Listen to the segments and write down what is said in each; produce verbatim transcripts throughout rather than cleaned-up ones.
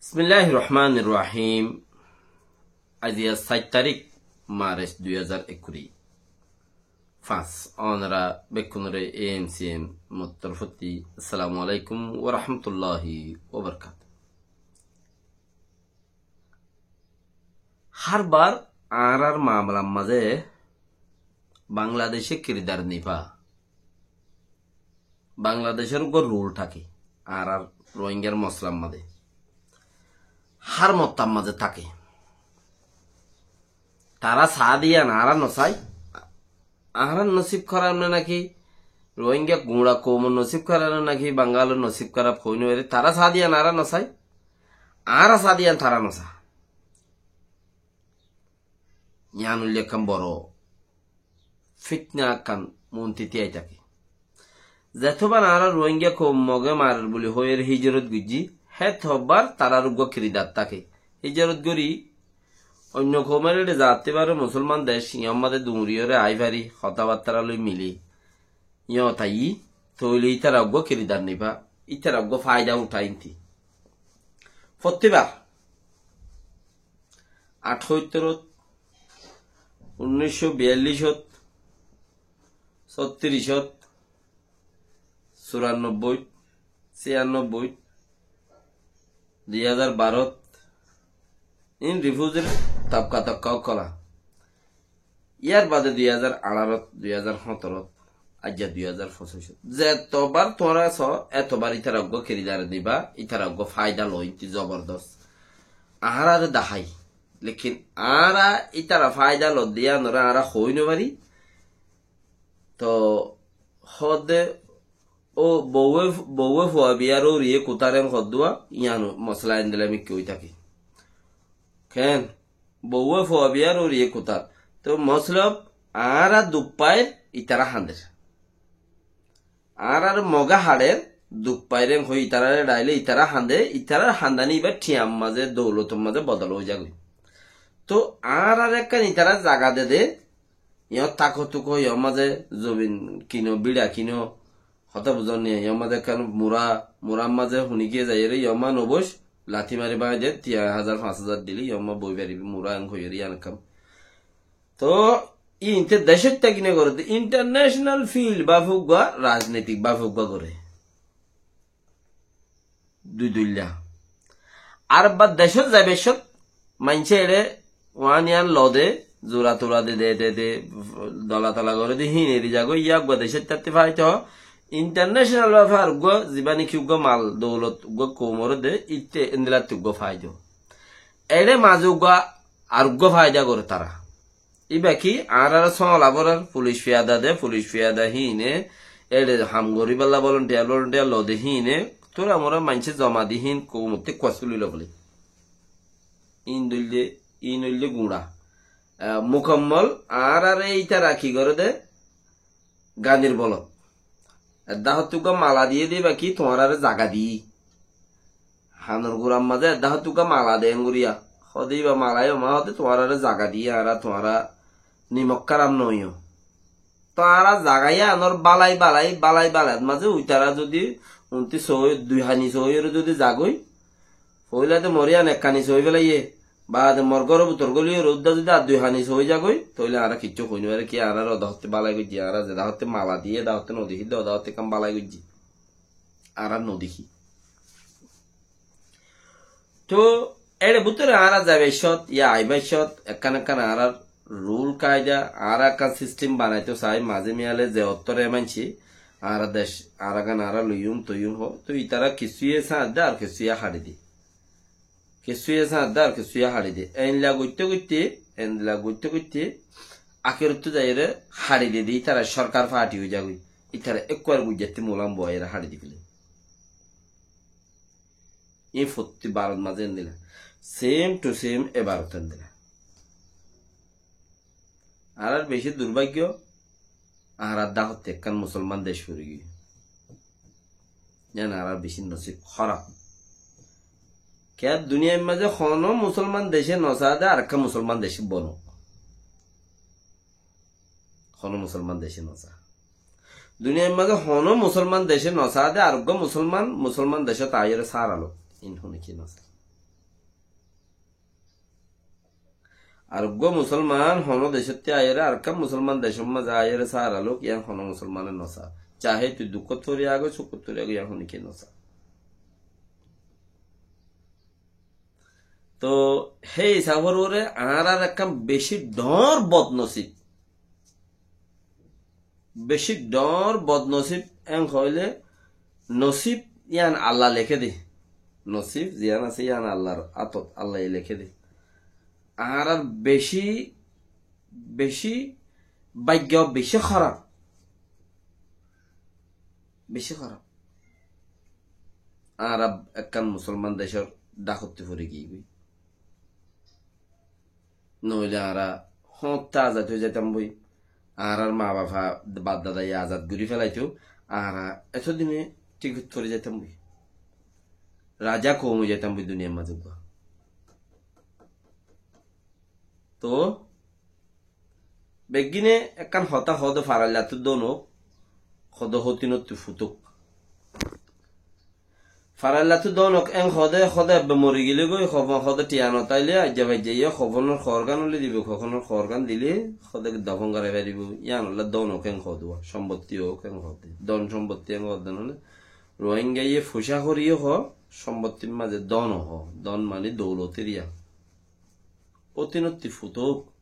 Bismilláhir rohmánir rohím. Aijja sáit tarík, Marc dui házar ekkuri fañs. Ónora bekkúnore A M C M or torfótti assalamu alaikum wa rahmatullahi wa barakatuhu. Hárbar añárár maamlar mazé Bangladecé kirdar nibá. Bangladecór uggúa rul táke, añárár Rohingyar moslár mazé. Hár mottar mazé táke. Tará saá de yían añára nosai. Añárar nosib háraf né náki, Rohingya guñça koumor nosib háraf né náki, Bangalor nosib háraf hoi no fari. Tará saá de yían añára nosai. Añára saá de yían tará nosá. Yían óilde ekkán boro fitna ekkán muúntu tíai táke. Zetobár añára Rohingya koum Moge marer buli hoiyóre híjorot goijjí, hétobár tarár uggúa kirdar táke. Híjorot gorí oinno koumor eçe zatte fare, musolman dec, yían mazé duñriyóre aái fari, hotábattára loi mili, yían taiyí, tóile ítara uggúa kirdar nibá, ítara uggúa faida uthá inti. Fottí bar añçáittorot, unnúiccó biyallicót, sóttirícot, curannobbóit, ciyannobboit, dui házar barót, in rifúzir tabka tokka ókkola. Yárbaade dui házar añçárot, dui házar hóñtorot, aijja dui házar foñsicót. Zetobár tuáñra soó, etobár ítara uggúa kirdar nibá, ítara uggúa faida loó inti zobordos. Añáráre dahái. Lekin añára ítara faida loó de yíanoré añára hoi no fari. Toóu hoódde, ó bouwe, bouwe fua biyar óriye kutár en hoddúa, yían mosla endilla mikká ói táke. Keén? Bouwe fua biyar óriye kutár. Toóu moslob añára duk fair, itará hañder. Añárar Moge haçer, duk fair en hoi itaráre dhaile itará hañde, itarár hañdani ibá thiañ mazé, doulotor mazé bodol ói zagói. Toóu añárar ekkán itará zaga de de, yó tako tuko, yó mazé zobin kino, bíça kino, hotá buzón né, yó mazé ekkán mura, murar mazé huni giyé zaiyóre, yó ma noboc, lati mari báñgi de, tin házar, fañs házar dile, yó ma boi faribi, mura en hoiyóre, yían ekkán. Toóu, inte decót táki ne goré de, international field báfe uggúa, rajnitik báfe uggúa goré. Dui duilla. Ar ba decót zaibar cót maincé eçe uán yían lode, zura tura de, de, de, de, dola tola goré de, híin eri zagói, yá uggúa decót tátti faito, international báfe ar uggúa, zibá niki uggúa mal, doulot, uggúa koumoré de, itte endilla uggúa faito. Eçe mazé uggúa, ar uggúa faida goré tará. Íba ki, añáráre sóoñla borar, fulic fiyada de, fulic fiyada híine, eçe ham goríballa volunteer, volunteer lode híine, tura mura maincé zoma di híin, koumottí kuas tuli lo bóli. Íin dóilde, íin óilde guñça. Ah, mukammol, añáráre ítara ki goré de, ganir bolot. Edda hottí uggúa mala diyé de íba ki tuáñráre zaga diyé. Hanor gurar mazé edda hottí uggúa mala de enguriya. Hode íba mala yó ma hode tuáñráre zaga diyé, añára tuáñra nimok háram noiyó. Toóu añára zaga yíanor bálai bálai, bálai bálai mazé uitará zodi untí soi, dui hani soiyóre zodi zagói, foóila de mor yían ek hani soi félaiyé, baade mor góror bútor góliyoré uddá zodi ar dui hani soi zagói, tóile añára kiccú hoi no fari, ki añárar oda hottí bálai goijjé, añára zeda hottí mala diyé, eda hottí nodehí de, oda hottí ekkán bálai goijjé. Añára nodehí. Toóu, eçe bútore añára zaibar cót, yá aibar cót, ekkán ekkán añárar rul kaida, añára ekkán sistem banaito sai, mazé miyale ze ottóre maincé, añára dec, añára gán añára loiyum toiyum hoó, toóu itará kissúye sáñt de ar kissúye haçi de. Kissúye sáñt de ar kissúye haçi de. Endilla goitté goitté, endilla goitté goitté, akerottú zaiyóre haçi de de, itará sorkar parti ói zagói. Itará ekkuar guijjattí mulam boaiyóre haçi di félai. Íin fottí Bárot mazé endilla. Same to same e Bárot endilla. Añárar bicí durbágyo, añárar dahótte ekkán musolman dec fori giyé. Yían añárar bicí nosib hóraf. Kiyá duniyair mazé honó musolman dece nosá de arekkán musolman dec bonók. Honó musolman dece nosá. Duniyair mazé honó musolman dece nosá de areggúa musolman, musolman decót aiyóre sára lok. Íin honó ki nosá. Ar uggúa musolman hono decótti aiyóre, arekkán musolman decór mazé aiyóre sára louk, yián hono musolmane nosá. Cahé tui dukkót fori agói, sukót fori agói, yián honikiyé nosá. Toh, hé hísafor uore añárar ekkán beci dhoóñr bodnosib. Beci dhoóñr bodnosib en hoilé, nosib yián Allah leké de. Nosib ziyán asé yián Allahr átot, Allaye leké de. Añárar beci, beci bágyo beci hóraf. Beci hóraf. Añára ekkán musolman decór dhákotti fori giyí goi. Noóile añára hoóñtte azad ói zaitam boi. Añárar ma baf, baf dadaye azad gorí felaito, añára eto dine thíkot fori zaitam boi. Raza koum ói zaitam boi duniyar mazé uggúa. Toh, beggíne ekkán hotá hoó de, faraillatú dónok, hoó de hótinottú futók. Faraillatú dónok en hoó de, hoó de ebbe mori gilé goi, hoó de thiañ no táile, aijja faijja iye, hofonor hoórgán óile dibo, hofonor hoórgán dilé, hoó de dofon gorai faribó, yián ólla dónok en hoó de, sombottí ók en hoó de, don sombottí en hoó de, noóile Rohingya iye fucá horí hoó, sombottír mazé don hoó, don mani doulotir yián. Ótinottí futók,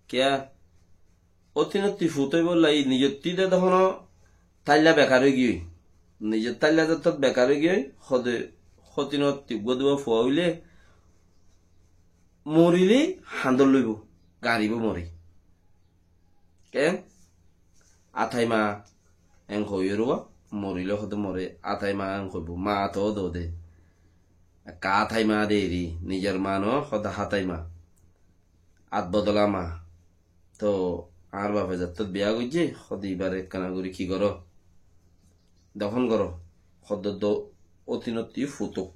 kiyá? Ótinottí futóibolla i nizottí de dóhono táilla bekar ói giyói. Nizor táilla zottót bekar ói giyói, hóde hótinottí uggúa duwá fua óile, morilé hañdor loibó, gañribó mori. Ken? Átaima en hoiyóre uwá, morilé hóde more, átaima en hoibó, ma to dode. Ekka átaima de eri, nizor ma no, hóde hátaima. Át bodola ma. Toh, añár bafe zettót biya goijjé, hóde ibáre ekkana gorí ki goró? Dofon goró. Hóde do, ótinottí futók.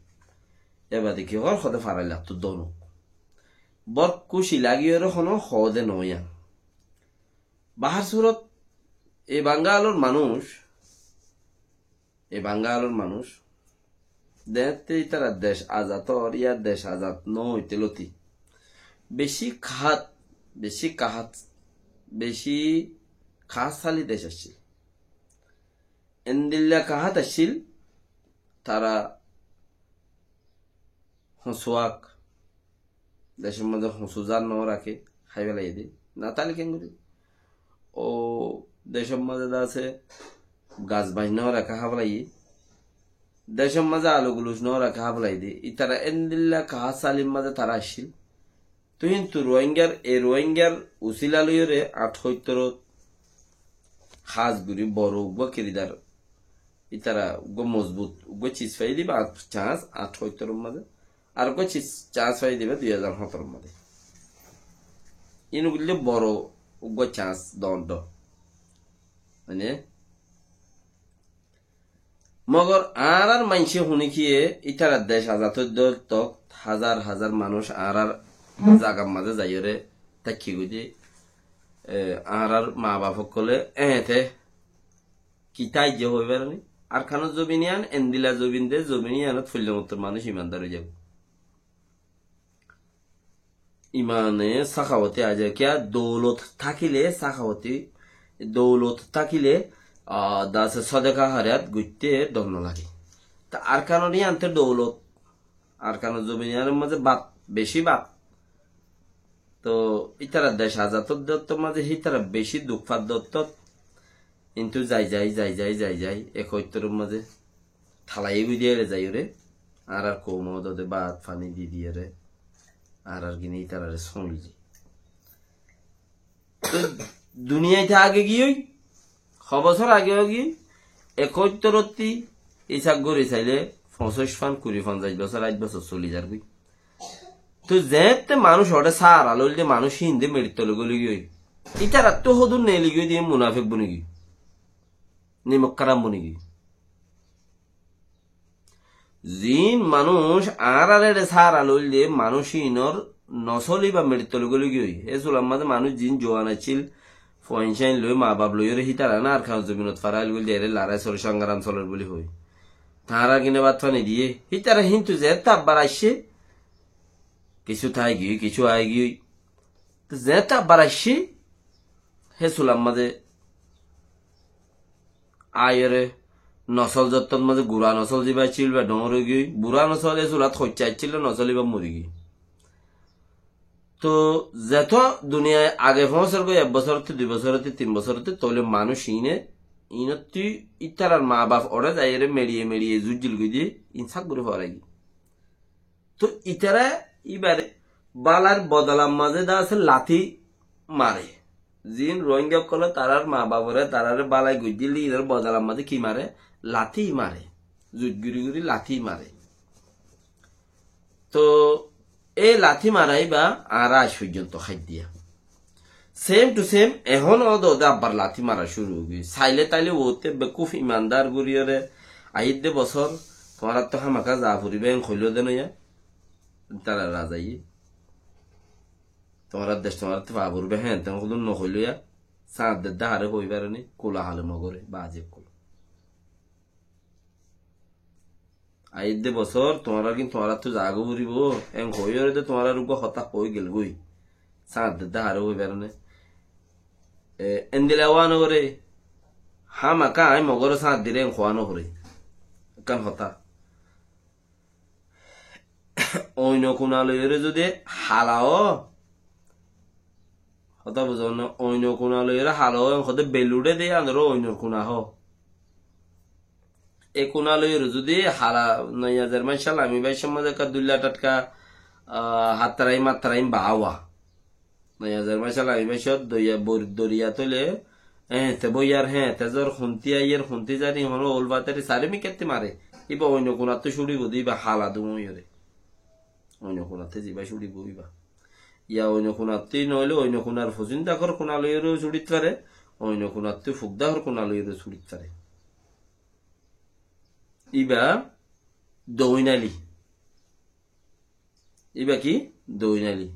Ebade ki hoór? Hóde faraillattú dónok. Bór kúci lagiyóre hono hoóde noó yián. Bahár surot, e Bangalor manúic, e Bangalor manúic, deéñtte ítara dec azad ór, yá dec azad no óite lóti. Beci kahát, beci kahát, beci kahátsáli dec accíl. Endilla kahát accíl, tara hoñsuwak, decór mazé hoñsu zar no raké, hái felaiyé de. Na táile keéngorí? Ó decór mazé de asé, gas bañc no raké, hái felaiyé. Decór mazé alu guluc no raké, hái felaiyé de. Ítara endilla kahátsálir mazé tara accíl. Toi hintu Rohingyar, e Rohingyar usíla loiyóre añçóittorot hás gorí boro uggúa kiridar. Ítara uggúa mozbut, uggúa cis faiyé de, ba cañs añçóittoror mazé. Ar uggúa cis, cañs faiyé de ba dui házar háñtaror mazé. Iín goillé boro uggúa cañs dóñr dóñr. Mane, mogor añárar maincé hunikiyé ítara dec azad óidde tók házar házar manúic añárar zagar mazé zaiyóre táikki goijjé, e, añárar ma baf ókkolé eéñte ki táijje hoi farani? Arkanor zobin yián endilla zobin de, zobin yiánot foillé mottor manúic imandar ói zagói. Imane sákawati aizar kiyá, doulot tákile sákawati, doulot tákile, ah, dase sodeka hariyat goitté dor no lage. Ta Arkanor yiánte doulot, Arkanor zobin yiánor mazé bát, beci bát. To ítara dec azad ódde ottót mazé hítara beci duk fadde ottót. Kintu zai zai, zai zai, zai zai, ekóittoror mazé. Thalai goi diyére zaiyóre, añárar koum ódode bát fani di diyére, añárar gine ítarare sóñilli. Toi duniyait age giyói, ho bosór age giyói, ekóittorottí isab gorí sailé, foñsíc fan, kuri, fonzaic bosór, áit bosór soli zargói. Toi zeéñtte manúic óre sára loilde manúic híinde meçit tole góli giyói. Ítarattú hodún neeli giyói de munafek boni giyói. Nimok háram boni giyói. Ziín manúic añárar ére sára loilde manúic híinor nosol íba meçit tole góli giyói. Hé sular mazé manúic ziín zuan accíl, fuain cáin loi, ma baf loiyóre hítara na Arkanor zobinot farail goilde ére larái soler, songaram soler buli hoi. Tañárar gine bát fani diyé. Hítara híntu zeéñtte abbar aiccé, kissú tái giyói, kissú ai giyói. Zeéñtte abbar aiccí, hé sular mazé aiyóre nosól zottót mazé gura nosól zibá accíl íba dhoóñr óigiyoi, bura nosól é sulat hoiccá accíl nosól íba morigiyoi. Toóu zetóu duniyai age foóñsar goi ek bosórottú, dui bosórottú, tin bosórottú, tóile manúic iíne, iínottú ítarar maa baf oçé zaiyóre meçiye meçiye zuijjíl goi dé, iín sák gorí foóraigiyói. Toóu ítara íbare bálar bodolar mazé dé asé latí mare. Ziín Rohingya ókkole tarár maa baforé taráre bálai goijjíl dé, iín or bodolar mazé ki mare? Latí mare. Zuit gorí gorí latí mare. Toóu é latí mara íba añára aij foijjonto háiddiya. Same to same, ehón ódode abbar latí mara cúru óigiyoi. Sailé tailé uottú bekkúf imandar goríyoré, aiyédde bosór tuáñrattú hámaka zaa foribó, en hoiló de noiya. Tará razaye. Tuáñrar dec tuáñrattú faa foribó, héen ten hodún nohoiló ya. Sáñt dedde haré hoi fare né, kula hale mogore, bazi ekkol. Aiyédde bosór tuáñrar gín tuáñrattú zagói foribó, en hoiyóre de tuáñrar uggúa hotá hoi gelgói. Sáñt dedde haré hoi fare né. E, endilla wá nogoré, hámaka aññí mogoré sáñt diré en hoá noforé. Ekkán hotá. Oinokuna loiyóre zudi hala ó, hotá buzón né, oinokuna loiyóre hala ó, en hodé beluçé de yíanoré oinokuna hoó. E kuna loiyóre zudi hala, noi hajar maicá lami baicór mazé ekka duilla tatka, ah, hattaraim mattaraim baáwa. Noi hajar maicá lami baicót doiya bor-, doriya tóile, eh, te boiyar, hé, te zor, huntí aiyér, huntí zar, hí hono ól fatari sari mikkátti mare. Íba oinno kunattú cúçibo de, íba hala dum óiyore. Oinno kunattú ziba cúçibo íba. Ya oinno kunattú noóile oinno kunar fusín dakor kuna loiyóre cúçit fare, oinno kunattú fuk dakor kuna loiyóre cúçit fare. Íba doinali. Íba ki? Doinali.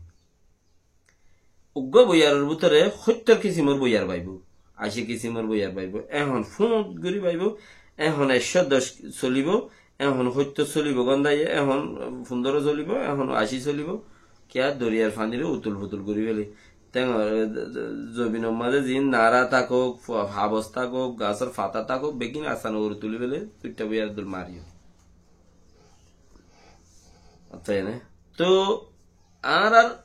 Uggúa boiyaror bútore hóittor kisimor boiyar faibó, ací kisimor boiyar faibó. Ehón fúñt gorí faibó, ehón ekcó doc solibó, ehón hóittor solibó, gondaye ehón fundóro solibó, ehón ací solibó. Kiyá doriyar faniré utul futul gorí féle. Tengor, e, e, zobinor mazé ziín nara tákok, fa-, habos tákok, gasór fata tákok, beggín asán uore tulí féle, tuitta boiyar dul mariyó. Añárar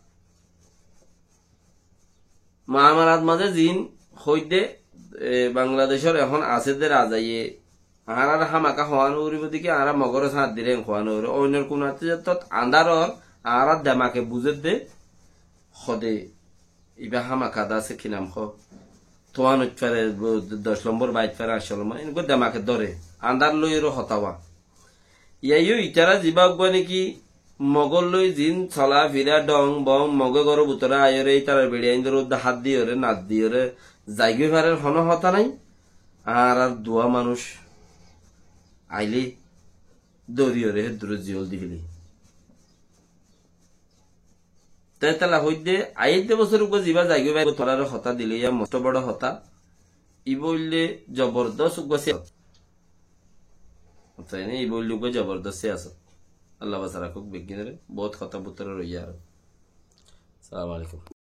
muamalat mazé ziín hoóidde, e, Bangladecór ehón asé dé razaye, añárar hámaka hoá noforibó dé ki, añára mogóre sáñt diré en hoá noforibó. Oinor kunattú zettót andár ór, añárar demake buzédde, hode, ibá hámaka dá asé ki nam hoó, tuán óit fare, bo-, doc lombor bait fare, añctó lombor, enggúa demake dóre, andár loiyóre hotá hoá. Yaiyo itará zibá uggúa néki mogór loi ziín sola fira dhong bong, mogé góror bútore aiyóre ítarar beçi aindóre uddá hát diyóre, nat diyóre, zaigói farer honó hotá nái. Añárar duwa manúic ailé dóriyóre hédduré ziyól di féli. Te tala hoóidde, aiyédde bosór uggúa zibá zaigói farer, tuáñrare hotá dilé yá mostó boro hotá. Ibá óilde zobordós uggúa siyasót. Añára ibá óilde uggúa zobordós siyasót. Allah basai rakók beggúnore, boóut hotá bútore roiyé aró. Assalamu alaikum.